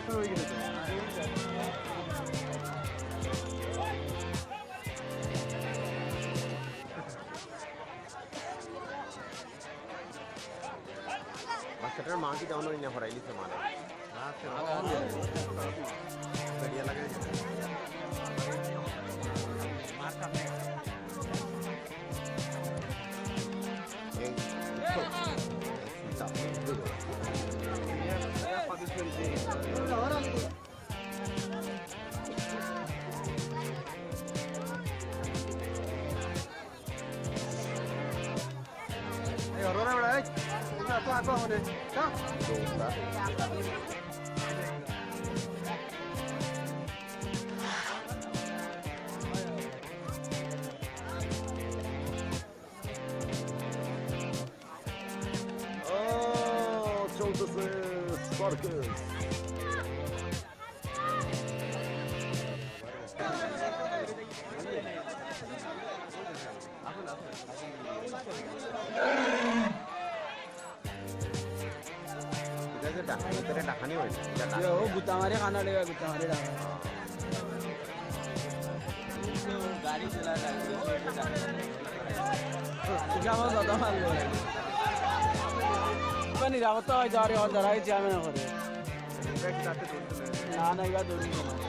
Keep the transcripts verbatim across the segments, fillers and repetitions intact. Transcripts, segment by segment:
Master, माँ की जाओ ना, इन्हें हो रही थी माना। बढ़िया लगे। एक, एक, Oh, çok hızlı. Sparkız. इधर से ढक-, इधर ढकनी होगी। ये हो, गुत्ता मारे खाना लेगा, गुत्ता मारे खाना। गाड़ी चला रहा है। क्या हो, ज्यादा मार लो। पण निरावता है, जा रहे हो, जरा ही जाम ना हो रहे। ना, ना, इधर दूर नहीं है।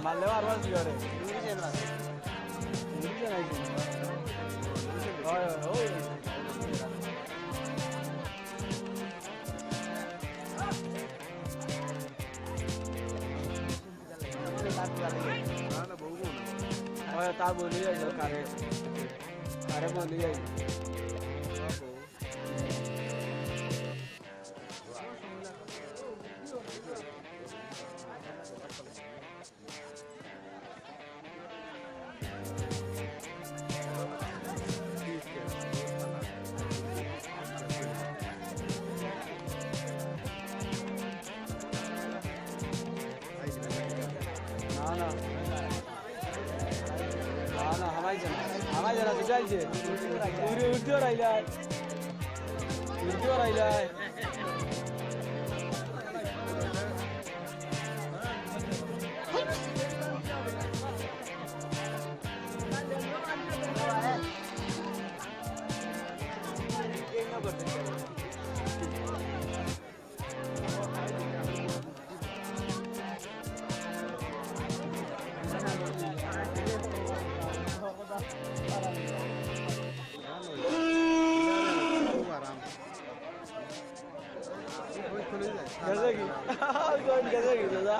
मारले बार बार दिया रे। दूर से ना। दूर से ना, दूर से। ओए, ओए, ओए। हाँ ना, बहु बोल। ओए, ता बोली है, जो करे। अरे, बोली है। ना, ना, हमारी जना, हमारी जना तो चल जे। पूरी उर्दू रही जाए, उर्दू रही जाए। ꯀꯖꯒꯤ꯫ ꯀꯖꯒꯤ ꯗꯗꯥ꯫